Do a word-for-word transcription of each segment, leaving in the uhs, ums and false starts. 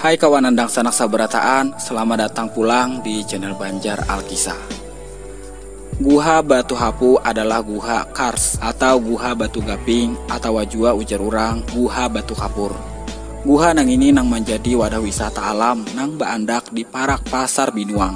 Hai kawanan dangsanak sabarataan, selamat datang pulang di channel Banjar Alkisah. Guha Batu Hapu adalah guha kars atau guha batu gaping, atawa jua ujar urang guha batu kapur. Guha nang ini nang manjadi wadah wisata alam nang baandak di parak Pasar Binuang,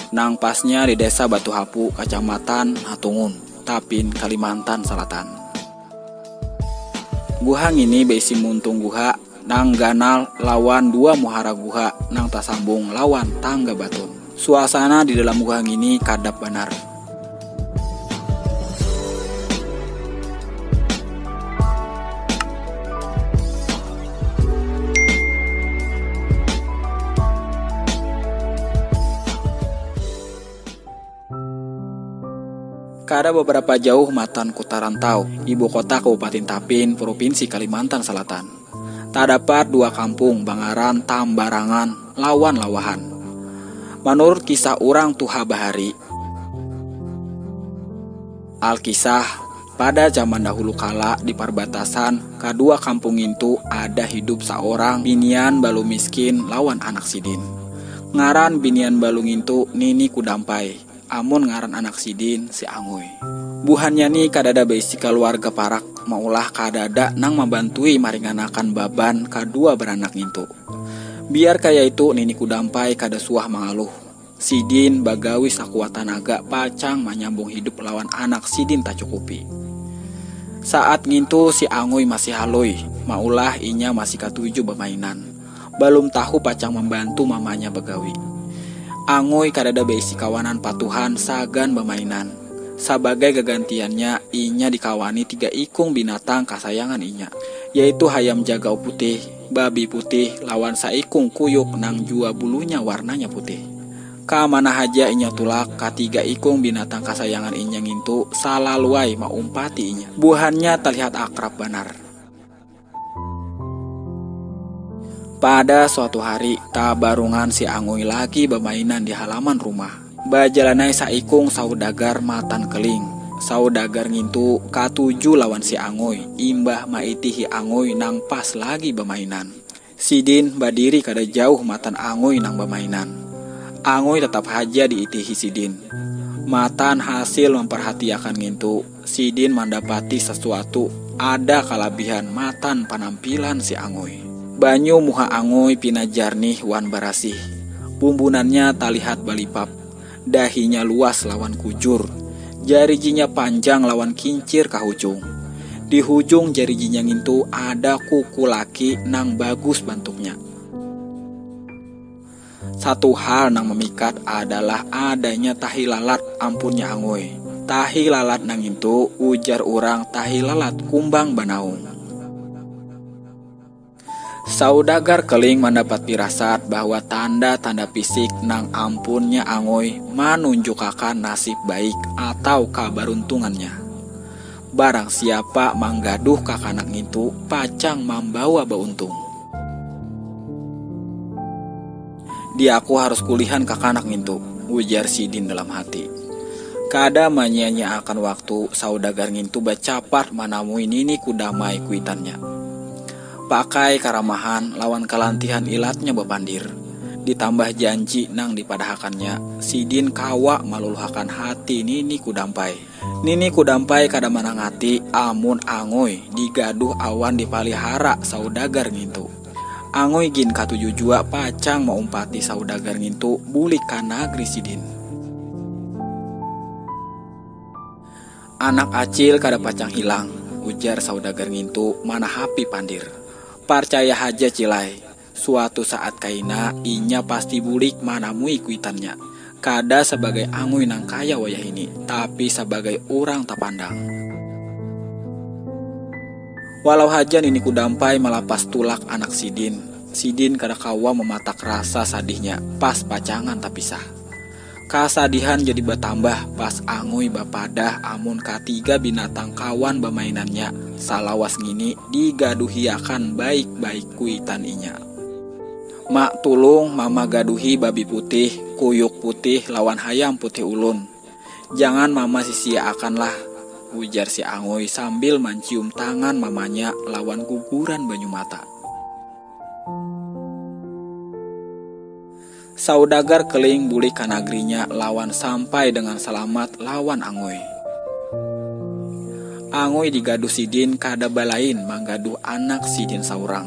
nang pasnya di Desa Batu Hapu, Kacamatan Hatungun, Tapin, Kalimantan Salatan. Guha ngini baisi muntung guha nang ganal lawan dua muhara guha nang tasambung lawan tangga batun. Suasana di dalam guha ngini kadap banar. Kada beberapa jauh matan Kuta Rantau, ibu kota Kabupaten Tapin, Provinsi Kalimantan Selatan, tadapat dua kampung bangaran Tambarangan lawan Lawahan. Manurut kisah urang tuha bahari, Alkisah, pada zaman dahulu kala di parbatasan kadua kampung ngintu ada hidup saorang binian balu miskin lawan anak sidin. Ngaran binian balu ngintu Nini Kudampai. Amun ngaran anak sidin si Angui. Buhannya ni kadada baisi kaluarga parak, maulah kadada nang mambantui maringanakan baban kadua baranak ngintu. Biar kaya itu Nini Kudampai kada suah mangaluh. Sidin bagawi sakuat tanaga pacang manyambung hidup lawan anak sidin tacukupi. Saat ngintu si Angui masih halui, maulah inya masih katuju bamainan. Balum tahu pacang mambantu mamanya bagawi. Angui kadada baisi kawanan patuhan sagan bamainan. Sabagai gagantiannya, inya dikawani tiga ikung binatang kasayangan inya, yaitu hayam jagau putih, babi putih, lawan saikung kuyuk nang jua bulunya warnanya putih. Ka mana haja inya tulak, katiga ikung binatang kasayangan inya ngintu salalu ai maumpati inya. Buhannya talihat akrab banar. Pada suatu hari, tabarungan si Angui lagi bamainan di halaman rumah. Bajalan ai saikung saudagar matan keling. Saudagar ngintu katuju lawan si Angui, imbah maitihi Angui nang pas lagi bamainan. Sidin badiri kada jauh matan Angui nang bamainan. Angui tatap haja diitihi sidin. Matan hasil mamparhatiakan ngintu, sidin mandapati sasuatu ada kalabihan matan panampilan si Angui. Banyu muha Angui pina jarnih wan barasih. Bumbunannya talihat balipap. Dahinya luas lawan kujur. Jarijinya panjang lawan kincir ka hujung. Di hujung jarijinya ngintu ada kuku laki nang bagus bantuknya. Satu hal nang memikat adalah adanya tahi lalat ampunnya Angui. Tahi lalat nang itu ujar urang tahi lalat kumbang banaung. Saudagar keling mandapat pirasat bahwa tanda-tanda fisik nang ampunnya Angui manunjukakan nasib baik atau kabaruntungannya. Barang siapa manggaduh kakanak ngintu pacang mambawa bauntung. Diaku harus kulihan kakanak ngintu, ujar sidin dalam hati. Kada manyia-nyiaakan waktu, saudagar ngintu bacapat manamui nini kudamai kuitannya. Pakai karamahan lawan kalantihan ilatnya bapandir, ditambah janji nang dipadahakannya, sidin kawa maluluhakan hati nini kudampai. Nini kudampai kada manangati amun Angui digaduh awan dipalihara saudagar ngintu. Angui gin katuju jua pacang maumpati saudagar ngintu bulik ka nagri sidin. Anak acil kada pacang hilang, ujar saudagar ngintu manahapi pandir. Parcaya haja, Cilai, suatu saat kaina inya pasti bulik manamui kuitannya. Kada sabagai Angui nang kaya wayah ini, tapi sabagai urang tapandang. Walau haja nini kudampai malapas tulak anak sidin, sidin kada kawa mamatak rasa sadihnya pas pacangan tapisah. Kasadihan jadi batambah pas Angui bapadah amun katiga binatang kawan bamainannya salawas ngini digaduhiakan baik-baik kuitan inya. Mak, tulung mama gaduhi babi putih, kuyuk putih lawan hayam putih ulun. Jangan mama sisiaakanlah, ujar si Angui sambil mancium tangan mamanya lawan guguran banyu mata. Saudagar Keling bulih ka nagrinya lawan sampai dengan salamat lawan Angui. Angui digaduh sidin kada balain manggaduh anak sidin saurang.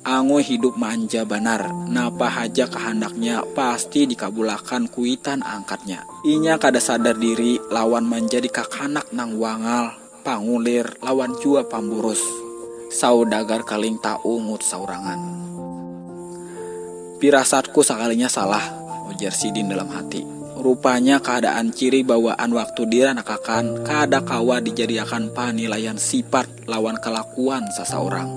Angui hidup manja banar, napa haja kahandaknya pasti dikabulakan kuitan angkatnya. Inya kada sadar diri lawan manjadi kakanak nang wangal, pangulir, lawan jua pamburus. Saudagar Keling taungut saurangan. Pirasatku sakalinya salah, ujar sidin dalam hati. Rupanya keadaan ciri bawaan waktu diranakakan kada kawa dijadiakan panilaian sifat lawan kalakuan sasaurang.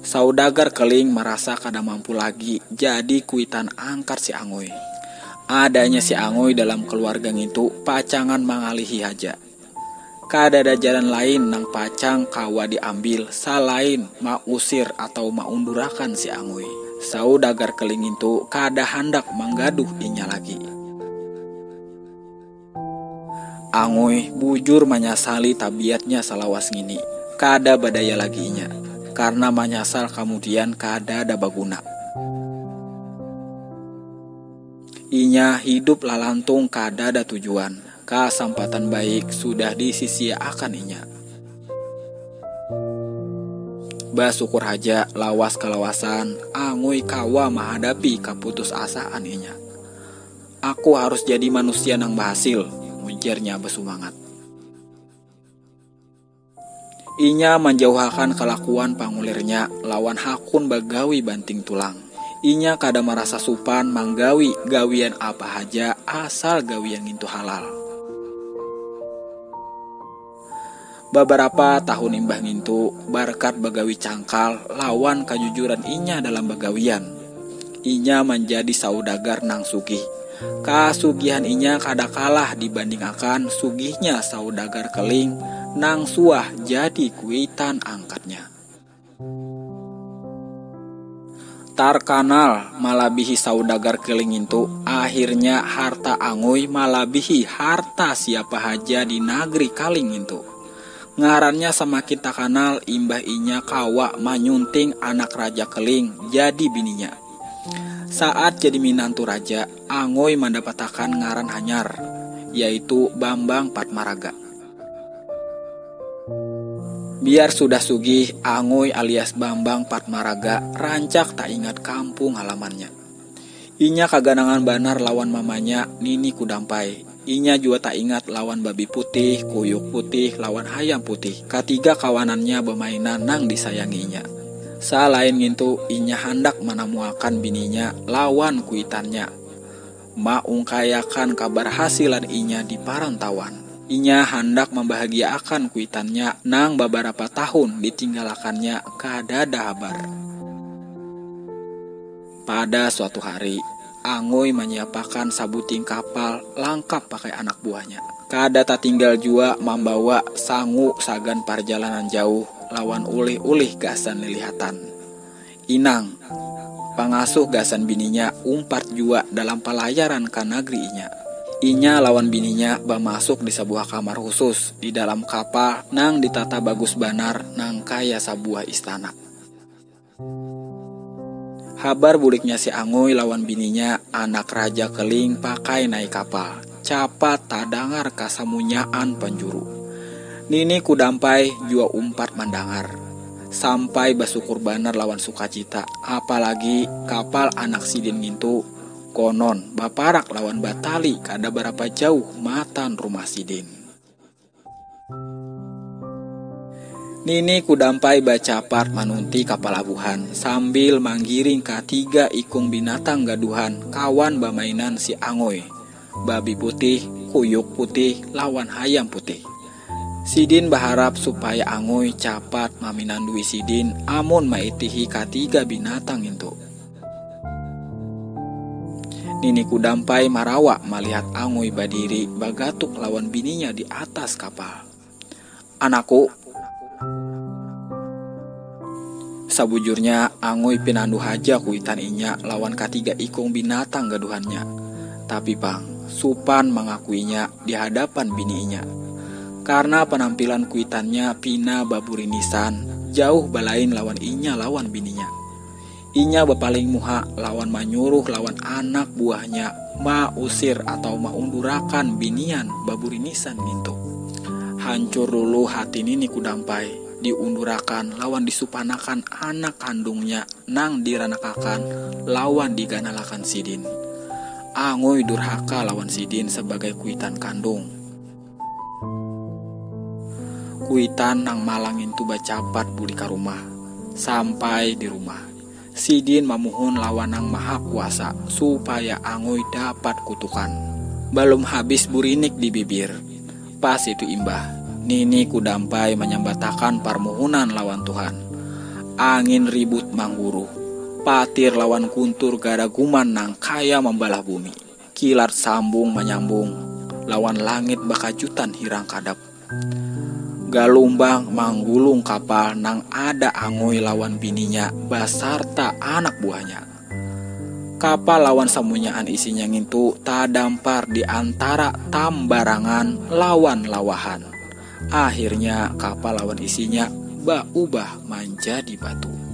Saudagar Keling marasa kada mampu lagi jadi kuitan angkat si Angui. Adanya si Angui dalam keluarga ngintu pacangan mangalihi haja. Kadada jalan lain nang pacang kawa diambil salain mausir atau maundurakan si Angui. Saudagar Keling ngintu kada handak manggaduh inya lagi. Angui bujur manyasali tabiatnya salawas ngini. Kada badaya lagi inya, karena manyasal kamudian kadada baguna. Inya hidup lalantung kadada tujuan, kasampatan baik sudah disisiaakan inya. Basukur haja lawas kalawasan Angui kawa mahadapi kaputus asaan inya. Aku harus jadi manusia nang bahasil, ujarnya basumangat. Inya manjauhakan kalakuan pangulirnya lawan hakun bagawi banting tulang. Inya kada marasa supan manggawi gawian apa haja asal gawian ngintu halal. Babarapa tahun imbah ngintu, barkat bagawi cangkal lawan kajujuran inya dalam bagawian, inya manjadi saudagar nang sugih. Kasugihan inya kada kalah dibandingakan sugihnya saudagar Keling nang suah jadi kuitan angkatnya. Tarkanal malabihi saudagar Keling ngintu, akhirnya harta Angui malabihi harta siapa haja di nagri Kaling ngintu. Ngarannya samakin takanal imbah inya kawa manyunting anak Raja Keling jadi bininya. Saat jadi minantu raja, Angui mandapatakan ngaran hanyar, yaitu Bambang Patmaraga. Biar sudah sugih, Angui alias Bambang Patmaraga rancak taingat kampung halamannya. Inya kaganangan banar lawan mamanya, Nini Kudampai. Inya jua taingat lawan babi putih, kuyuk putih, lawan hayam putih, katiga kawanannya bamainan nang disayangi inya. Salain ngintu, inya handak manamuakan bininya lawan kuitannya, maungkaiakan kabarhasilan inya di parantauan. Inya handak mambahagiaakan kuitannya nang babarapa tahun ditinggalakannya kadada habar. Pada suatu hari, Angui manyiapakan sabuting kapal langkap pakai anak buahnya. Kada tatinggal jua mambawa sangu sagan parjalanan jauh lawan ulih-ulih gasan lilihatan. Inang, pangasuh gasan bininya, umpat jua dalam palayaran ka nagri inya. Inya lawan bininya bamasuk di sabuah kamar khusus di dalam kapal nang ditata bagus banar nang kaya sabuah istana. Habar buliknya si Angui lawan bininya, anak Raja Keling, pakai naik kapal, capat tadangar ka samunyaan panjuru. Nini Kudampai jua umpat mandangar, sampai basukur banar lawan sukacita, apalagi kapal anak sidin ngintu konon baparak lawan batali kada barapa jauh matan rumah sidin. Nini Kudampai bacapat manunti ka palabuhan sambil manggiring katiga ikung binatang gaduhan kawan bamainan si Angui, babi putih, kuyuk putih, lawan hayam putih. Sidin baharap supaya Angui capat maminandui sidin amun maitihi katiga binatang ngintu. Nini Kudampai marawa malihat Angui badiri bagatuk lawan bininya di atas kapal. Anakku, sabujurnya Angui pinandu haja kuitan inya lawan katiga ikung binatang gaduhannya. Tapi pang, supan mangakuinya di hadapan bini inya. Karena penampilan kuitannya pina baburinisan, jauh balain lawan inya lawan bininya. Inya bapaling muha lawan manyuruh lawan anak buahnya mausir atau maundurakan binian baburinisan ngintu. Hancur luluh hati nini kudampai diundurakan lawan disupanakan anak kandungnya nang diranakakan lawan diganalakan sidin. Angui durhaka lawan sidin sabagai kuitan kandung. Kuitan nang malang ngintu bacapat buli ka rumah. Sampai di rumah, sidin mamuhun lawan nang maha kuasa supaya angui dapat kutukan. Balum habis burinik di bibir, pas itu imbah nini kudampai manyambatakan parmuhunan lawan Tuhan. Angin ribut mangguruh, patir lawan guntur garaguman nang kaya mambalah bumi. Kilat sambung manyambung lawan langit bakajutan hirang kadap. Galumbang manggulung kapal nang ada angui lawan bininya basarta anak buahnya. Kapal lawan samunyaan isinya ngintu tadampar di antara tambarangan lawan lawahan. Akhirnya kapal lawan isinya baubah manjadi batu.